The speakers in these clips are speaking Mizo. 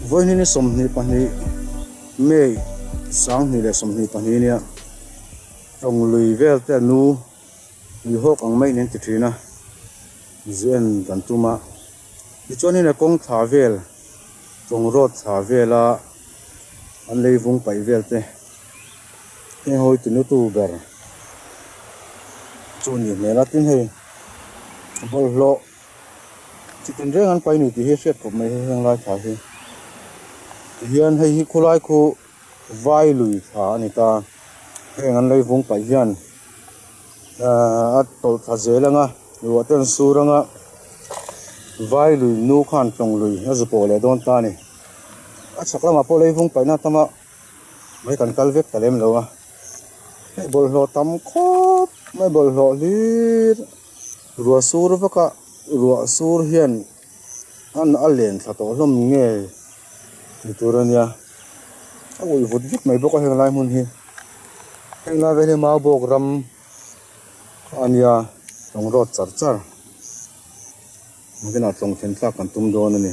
Vawihnih ni 22 May 2022 nia tawng lui vel te a nu lui hawk ang mai in an ti thin a zu en kan tum a tichuanin a kawng thla vel tawng road thla vela an lei vung paih vel te heng ho hi ti nutu ber chu a nih hmel a tin hei bawlhhlawh. Chitin reng an pai ni tih hi a hriat khawp mai hei heng lai thla hi tihian hei hi khulai khu vai lui thla a ni ta heng an lei vung paih hian ahh a tawlh thla zel ang a ruah te an sur ang a vai lui nu khan tlawng lui a zu pawh leh dawn ta a ni a chhak lamah pawh lei vung paihna tam a mai kan kal vek ta lem lo a hei bawlhhlawh tam khawp mai bawlhhlawh hlir. Ruah sur vak a ruah sur hian an a len thla tawh hlawm nge ni tur a nia a uih vut vut mai bawk a heng lai hmun hi heng lai vel hi mau bawk ram a nia tlawng rawt char char engtin ah tlawng then thlak kan tum dawn a ni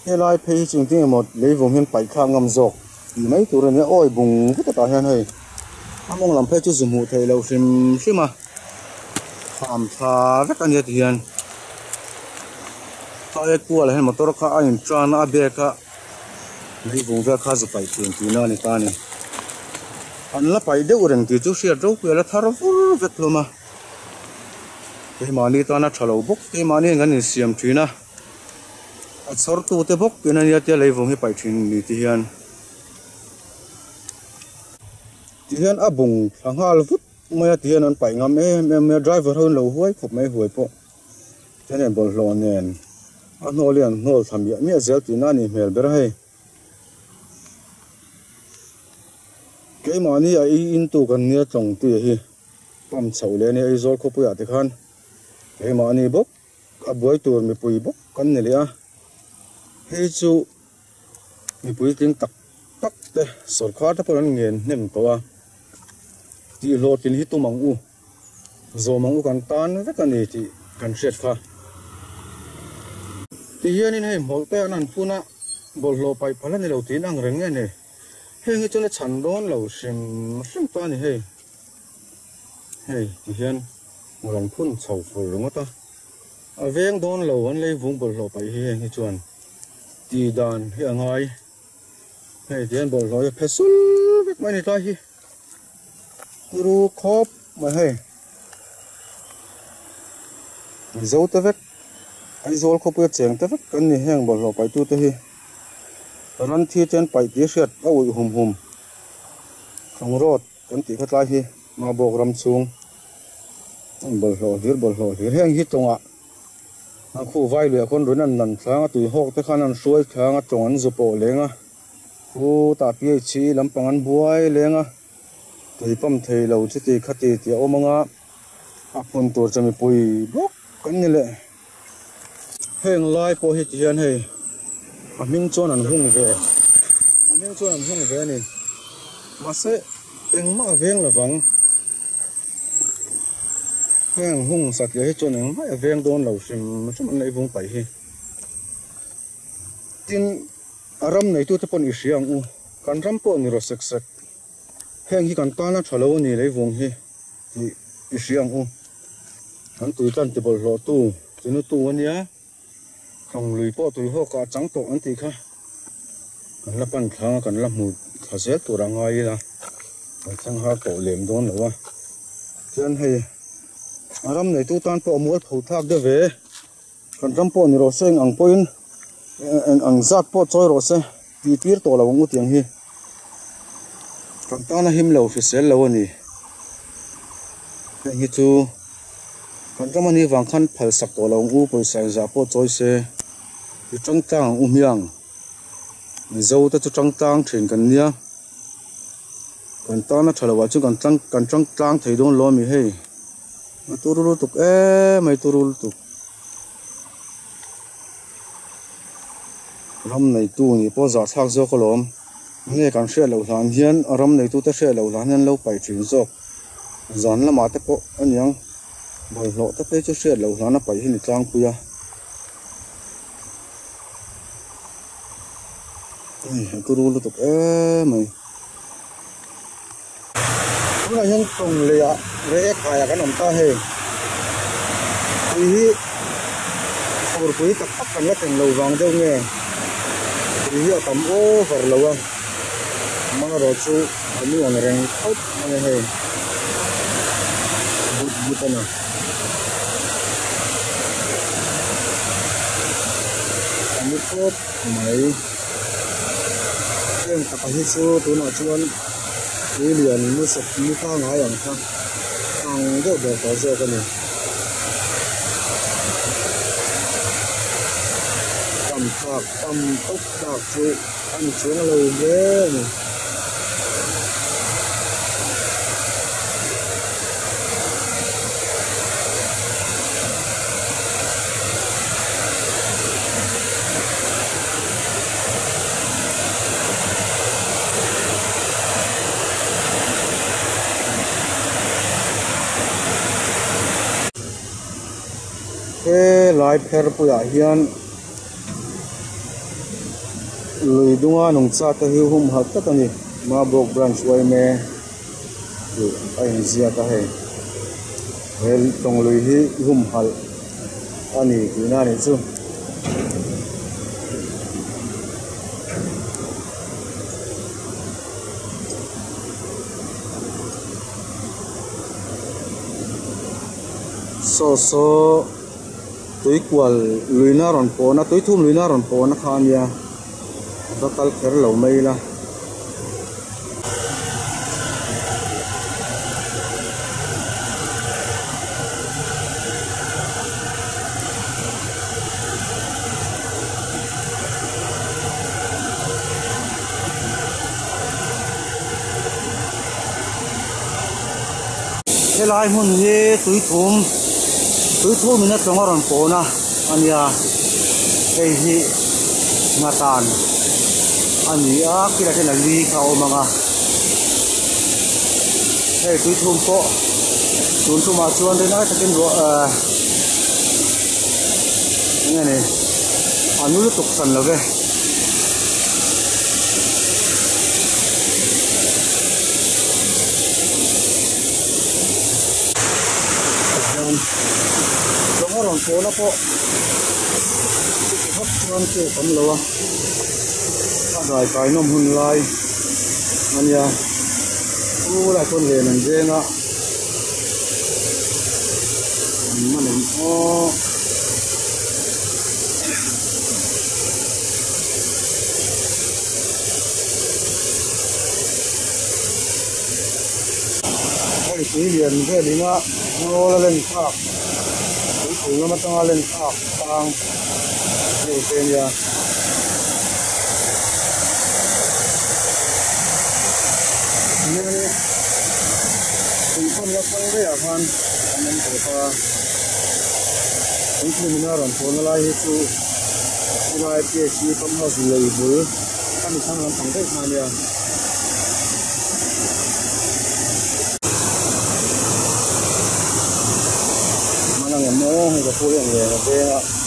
helai phei hi chu engtin emaw leivawm hian paih thlak ngam zawk tih mai tur a nia awi bung vut a tah hian hei a mawng lam phei chu zu hmuh theih loh hrim hrim a kham tha vek a nia ti hian tlai kual ah hian motor kha a in tan a a bag a leivung vel kha zu paih thin tihna a ni ta a ni an la paih deuh reng tih chu hriat ropui a la thar vur vek hlawm a. Keimahni tana tha lo bawk keimahni hian kan insiam thin a a chhawr tute bawk in ania tia leivawng hi paih thin ni ti hian ti hian a bung thla nghal vut mai a ti hian an paih ngam em em mai a driver ho in lo huai khawp mai huai pawh chuan hei bawlhhlawh nen a hnawl hi an hnawl thla miah miah zel tihna a nih hmel ber a hei. Keimahni a ei in tu kan nia tlawng tui hi. Pump chhoh leh a nia Aizawl khawpuiah te khan keimahni bawk a buai tur mipui bawk kan ni leh a hei chu mipui tling tak tak te sawrkar te pawh an ngen hnem tawh a tih hlawhtlin hi tum ang u zawm ang u kan tan vek a ni tih kan hriat kha tihianin hei hmawlh te an han phun a bawlhhlawh paih phal a ni lo tiin ang reng nge ni heng hi chuan a chhan dawn lo hrim hrim ta a ni hei. Hei ti hian hmul an phun chho fur ringawt a, a veng dawn lo an lei vung bawlhhlawh paih hi heng hi chuan tih dan hi a ngai. Hei ti hian bawlhhlawh hi a phe sul vek mai a ni tlai hi turu khawp mai hei Mizo te vek Aizawl khawpuia cheng te vek kan ni heng bawlhhlawh paih tute hi ran thi te an paih tih a hriat a uih hum hum thlang rawt. Kan tih kha tlai hi Mabawk ram chhung bawlhhlawh hlir bawlhhlawh hlir heng hi tawngah an khu vai luiah khawn run an nan thlanga tui hawk te khan an hruai thlanga tawng an zu pawh leng a khutah PHE lampang an buai leng a tui pump thei lo chuti khati tih a awm anga a phun tur che mipui bawk kan ni leh. Heng lai pawh hi ti hian hei a hming chuan an hung ve a hming chuan an hung ve a ni mahse engmah a veng lovang heng hung satliah hi chuan engmah a veng dawn lo hrim hrim an neih vung paih hi tin a ram neitute pawh an i hria ang u kan ram pawh ni rawh sek sek heng hi kan tana tha lo a ni leivung hi. Tih i hria ang u. Kan tui tlan ti bawlhhlawh tu chinu tu a nia. Tlawng lui pawh tui hawk ah a chang tawh an tih kha. Kan la pan thlang a kan la hmu thla zel tur a ngai ila. Kan thleng har tawh lem dawn lo a. Chuan hei a ram neitu tan pawh a mual pho thlak deuh ve. Kan ram pawh ni rawh se eng ang pawhin eng ang zat pawh chawi rawh se tih tir tawh lo ang u tiang hi kan tana him lo hrisel lo a ni. Heng hi chu kan ram anih vang khan phal sak tawh lo ang u pawisa engzah pawh chawi se i tang tlang ang u hmiang Mizo te chu tang tlang thin kan nia kan tana tha lo ah chuan kan tang kan tang tlang thei dawn lo a mi hei. A turu lutuk em mai turu lutuk ram neitu nih pawh zahthlak zawk alawm nge kan hriat loh hlan hian a ram neitu te hriat loh hlan hian an lo paih thin zawk zan lamah te pawh a niang bawlhhlawh te phei chu hriat loh hlan a paih hi ni tlangpui a. Hei a turu lutuk em mai. Tunah hian tawng leiah reh kaiah kan awm ta hei. Tui hi furpui tak tak kan la thleng lo vang deuh nge tui hi a tam over lo a, amaherawh chu a nu ang reng khawp mai a hei but but a na. A ni khawp mai. Heng taka hi chu tunah chuan tui lian ni sawp ni pangngai ang kha ang deuh ber tawh zawk a ni. Tam thlak tam tawp tlak chu a ni chuang lo hle a ni. He lai pher puiah hian lui dunga nungcha te hi humhalh tlat a ni Mabawk branch yma tih a inziak a hei he tawng lui hi humhalh a ni tihna a nih chu. Saw saw tui kual luina rawn pawn a tui thum luina rawn pawn a kha a nia va kal kher lo mai ila. Helai hmun hi tuithum tuithum in a tlawng a rawn pawn a ania hei hi nghatan a ni a kilah hian a li kha a awm ang a hei tuithum pawh tun tumah chuan rinai takin ruah ehh eng nge ni a nu lutuk hran lo ve. Tlawng a rawn pawna pawh chuti vak chuan cake awm lo a a dai kai nawm hun lai a nia chu lai chuan len an veng a an man em aw. Hei tui lian vel ina ngawl a len thlak tuipui lam atanga len thlak tang hei te ania. Tihian tuipawn la kal daih ah khan an awm tawh ta tuithum ina rawn thlawhna lai hi chu helai phc pump house lei bul a ni thlang lampang daih kha ania. Hman ang em aw hei ka pu hi ang ve ang a veng a.